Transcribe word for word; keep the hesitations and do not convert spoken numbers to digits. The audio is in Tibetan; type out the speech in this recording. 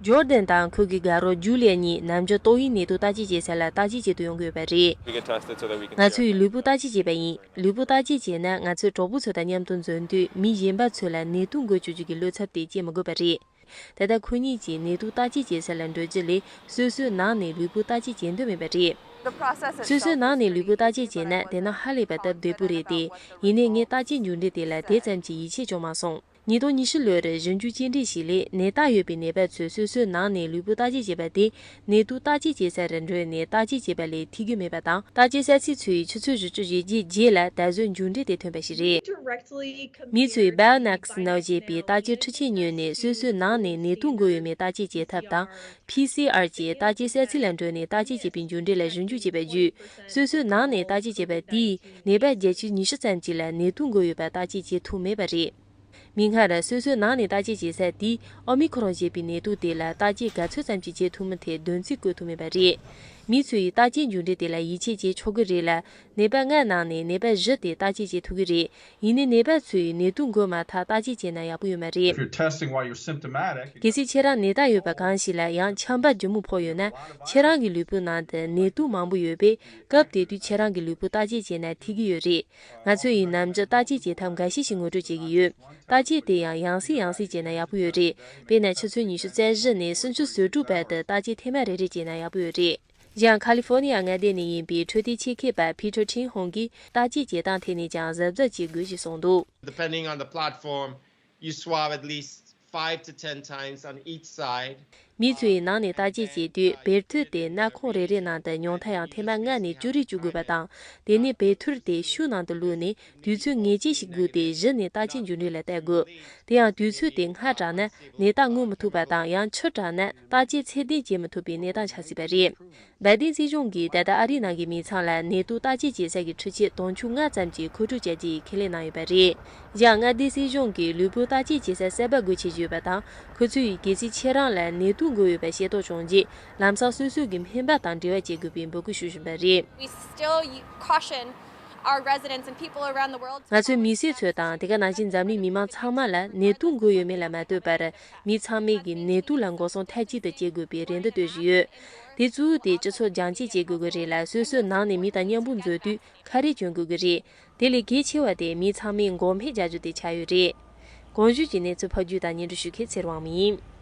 ཇོར་ཌན་དང་ཁོ་གི་དགའ་རོགས་ཇུ་ལི་ཡ་གཉིས་ནམ་རྒྱུན་ཏོག་དབྱིབས་ནད་དུག་བརྟག་དཔྱད་བྱེད་ས་ལ་བརྟག་དཔྱད་བྱེད་དུ་ཡོང་གི་ཡོད་པ་རེད། We get tested so that we can ང་ཚོས་ལུས་པོ་བརྟག་དཔྱད་བྱས་པ་ཡིན། ལུས་པོ་བརྟག་དཔྱད་བྱས་ན་ང་ཚོས་གྲོགས་པོ་ཚོ་དང་མཉམ་དུ་འཛོམས་དུས་མི་གཞན་པ་ཚོ་ལ་ནད་དུག་འགོས་བཅུག་རྒྱུ་གི་བློ་འཚབ་དེ་སྐྱེ་མི་དགོས་པ་རེད། ད་ལྟ་ཁོ་གཉིས་ཀྱིས་ནད་དུག་བརྟག་དཔྱད་བྱེད་ས་ལ་འགྲོ་རྒྱུ་ལས་སོ་སོའི་ནང་ནས་ལུས་པོ་བརྟག་དཔྱད་བྱེད་འདོད་མེད་པ་རེད། སོ་སོའི་ནང་ནས་ལུས་པོ་བརྟག་དཔྱད་བྱས་ན་དེ་ནི་ཧ་ལས་པ་སྟབས་བདེ་པོ་རེད་དེ། ཡིན་ནའི་ངས་བརྟག་དཔྱད་མཇུག་འབྲས་དེ་ལ་དེ་ཙམ་གྱིས་ཡིད་ཆེས་བྱུང་མ་སོང་། ཉིས་སྟོང་ཉི་ཤུ་ལོར་ཞིབ་འཇུག་སྐྱེལ་འདྲེན་ཞིག་ལས་ནད་རྟགས་ཡོད་པའི་ནད་པ་ཚོས་སོ་སོའི་ནང་ནས་ལུས་པོ་བརྟག་དཔྱད་བྱས་པ་དེ་ནད་དུག་བརྟག་དཔྱད་བྱེད་ས་རུ་འགྲོས་ནས་བརྟག་དཔྱད་བྱས་པ་ལས་ཐིག་གི་མེད་པ་དང་། བརྟག་དཔྱད་ས་ཚིགས་ཚོས་ཆུ་ཚོད་བཞི་བཅུ་ཞེ་བརྒྱད་རྗེས་ལ་ད་གཟོད་མཇུག་འབྲས་དེ་ཐོན་པ་ཞིག་རེད། མི་ཚོས་Bionax་ནང་བཞེས་པའི་བརྟག་དཔྱད་འཕྲུལ་ཆས་ཉོས་ནས་སོ་སོའི་ནང་ནས་ནད་དུག་འགོས་ཡོད་མེད་བརྟག་དཔྱད་བྱེད་ཐབས་དང་། ཕི་སི་ཨར་གྱི་བརྟག་དཔྱད་ས་ཚིགས་ལ་འགྲོས་ནས་བརྟག་དཔྱད་བྱས་པའི་མཇུག་འབྲས་ལ་ཞིབ་འཇུག་བྱས་པ་བརྒྱུད། སོ་སོའི་ནང་ནས་བརྟག་དཔྱད་བྱས་པ་དེས་ནད་པ་བརྒྱ་ཆ་ཉི་ཤུ་ཙམ་ཅིག་ལ་ནད་དུག་འགོས་ཡོད་པ་བརྟག་དཔྱད་བྱེད་ཐུབ་མེད་པ་རེད། མིག་སྔར་སོ་སོའི་ནང་ནས་བརྟག་དཔྱད་བྱེད་ས་དེས་ཨོ་མི་ཁོ་རོན་ཞེས་པའི་ནད་དུག་དེ་ལ་བརྟག་དཔྱད་ག་ཚོད་ཙམ་ཞིག་བྱེད་ཐུབ་མིན་ཐད་བསྡོམས་རྩིས་བཀོད་ཐུབ་མེད་པ་རེད། མི་ཚོས་བརྟག་དཔྱད་མཇུག་འབྲས་དེ་ལ་ཡིད་ཆེས་བྱེད་ཆོག་གི་རེད་ལ། ནད་པ་ལྔ་ནང་ནས་ནད་པ་བཞི་དེ་བརྟག་དཔྱད་བྱེད་ཐུབ་ཀྱི་རེད། ཡིན་ནའི་ནད་པ་ཚོས་ནད་དུག་འགོས་མ་ཐག་བརྟག་དཔྱད་བྱས་ན་ཡག་པོ་ཡོད་མ་རེད། If you're testing while you're symptomatic, གལ་སྲིད་ཁྱེད་རང་ནད་རྟགས་ཡོད་པ་གང་ཞིག་ལ་ཡང་ཆམ་པ་ལྗིད་མོ་ཕོག་ཡོད་ན། ཁྱེད་རང་གི་ལུས་པོའི་ནང་དུ་ནད་དུག་མང་པོ་ཡོད་པས། སྐབས་དེ་དུས་ཁྱེད་རང་གི་ལུས་པོ་བརྟག་དཔྱད་བྱས་ན་འགྲིག་གི་ཡོད་རེད། ང་ཚོ་ཡིས་ནམ་རྒྱུན་བརྟག་དཔྱད་བྱེད་ཐབས་འགའ་ཤས་ཤིག་ངོ་སྤྲོད་བྱེད་ཀྱི་ཡོད། བརྟག་དཔྱད་དེ་ཡང་ཡང་སེ་ཡང་སེ་བྱས་ན་ཡག་པོ་ཡོད་རེད། དཔེར་ན་ཆུ་ཚོད་ཉི་ཤུ་རྩ་བཞི་ནས་སུམ་ཅུ་སོ་དྲུག་བར་དུ་བརྟག་དཔྱད་ཐེངས་མ་རེ་རེ་བྱས་ན་ཡག་པོ་ཡོད་རེད། གཞན་ཁ་ལི་ཧྥོ་ནི་ཡ་མངའ་སྡེ་ནས་ཡིན་པའི་འཕྲོད་བསྟེན་ཆེད་མཁས་པ་ཕི་ཊར་ཁྲིན་ཧོང་གིས་བརྟག་དཔྱད་བྱེད་སྟངས་ཐད་ནས་ཀྱང་གཟབ་གཟབ་བྱེད་དགོས་ཞེས་གསུངས་འདུག Depending on the platform, you swab at least five to ten times on each side. མི་ཚོས་ནང་ནས་བརྟག་དཔྱད་བྱེད་དུས་བེར་ཐུར་དེ་སྣ་ཁུང་རེ་རེའི་ནང་དུ་ཉུང་མཐའ་ཡང་ཐེངས་མ་ལྔ་ནས་བཅུ་རེ་བཅུག་དགོས་པ་དང་། དེ་ནས་བེར་ཐུར་དེ་ཤུགས་ནང་དུ་བླུགས་ནས་དུས་ཚོད་ངེས་ཅན་ཞིག་བསྒུགས་ཏེ་གཞི་ནས་བརྟག་དཔྱད་མཇུག་འབྲས་ལ་བལྟ་དགོས། དེ་ཡང་དུས་ཚོད་དེ་སྔ་དྲགས་ན་ནད་རྟགས་མངོན་མི་ཐུབ་པ་དང་། ཡང་ཆུ་དྲགས་ན་བརྟག་དཔྱད་ཚད་ལྡན་བྱེད་མི་ཐུབ་པའི་གནས་སྟངས་ཆགས་སྲིད་པ་རེད། བའི་ཏིན་སྲིད་གཞུང་གིས་ད་ལྟ་ཨ་རིའི་ནང་གི་མི་ཚང་ལ་ནད་དུག་བརྟག་དཔྱད་བྱེད་ས་ཀྱི་འཕྲུལ་ཆས་དུང་ཕྱུར་ལྔ་ཙམ་གྱི་མཁོ་སྤྲོད་བྱ་རྒྱུ་ཡི་ཁས་ལེན་གནང་ཡོད་པ་རེད། གཞན་མངའ་སྡེའི་སྲིད་གཞུང་གིས་ལུས་པོ་བརྟག་དཔྱད་བྱེད་ས་གསར་པ་སྒོ་ཕྱེ་བཞིན་ཡོད་པ་དང་། ཁོ་ཚོས་གལ་སྲིད་ཁྱེད་རང་ལ་ནད་དུག་འགོས་ཡོད་པ་ཤེས་རྟོགས་བྱུང་རྗེས་ལམ་སང་སོ་སོ་གི་སྨན་པ་དང་འབྲེལ་བ་བྱེད་དགོས་པའི་འབོད་སྐུལ་ཞུ་བཞིན་པ་རེད། We still caution our residents and people around the world. ང་ཚོས་མི་སེར་ཚོ་དང་དེ་ག་ནང་བཞིན་འཛམ་གླིང་མི་མང་ཚང་མ་ལ་ནད་དུག་འགོས་ཡོད་མེད་ལ་མ་ལྟོས་པར། མི་ཚང་མས་ཀྱི་ནད་དུག་ལ་འགོག་སྲུང་མཐའ་གཅིག་ཏུ་བྱེད་དགོས་པའི་རེ་འདུན་སྤྲོད་བཞིན་ཡོད། དེ་གཙོ་བོ་དེ་སྤྱི་ཚོགས་རྒྱང་བཀྱེད་བྱེད་དགོས་ཀྱི་རེད་ལ། སོ་སོའི་ནང་ནས་མི་དང་མཉམ་པོ་འཛོམས་དུས་ཁ་རས་གྱོན་དགོས་ཀྱི་རེད། དེ་ལས་གལ་ཆེ་བ་དེ་མི་ཚང་མས་འགོག་སྨན་རྒྱག་རྒྱུ་དེ་ཆགས་ཡོད་རེད། གོང་ཞུས་ཀྱི་གནས་ཚུལ་ཕབ་སྒྱུར་དང་སྙན་སྒྲོན་ཞུ་མཁན་ཚེ་རིང་དབང་མོ་ཡིན།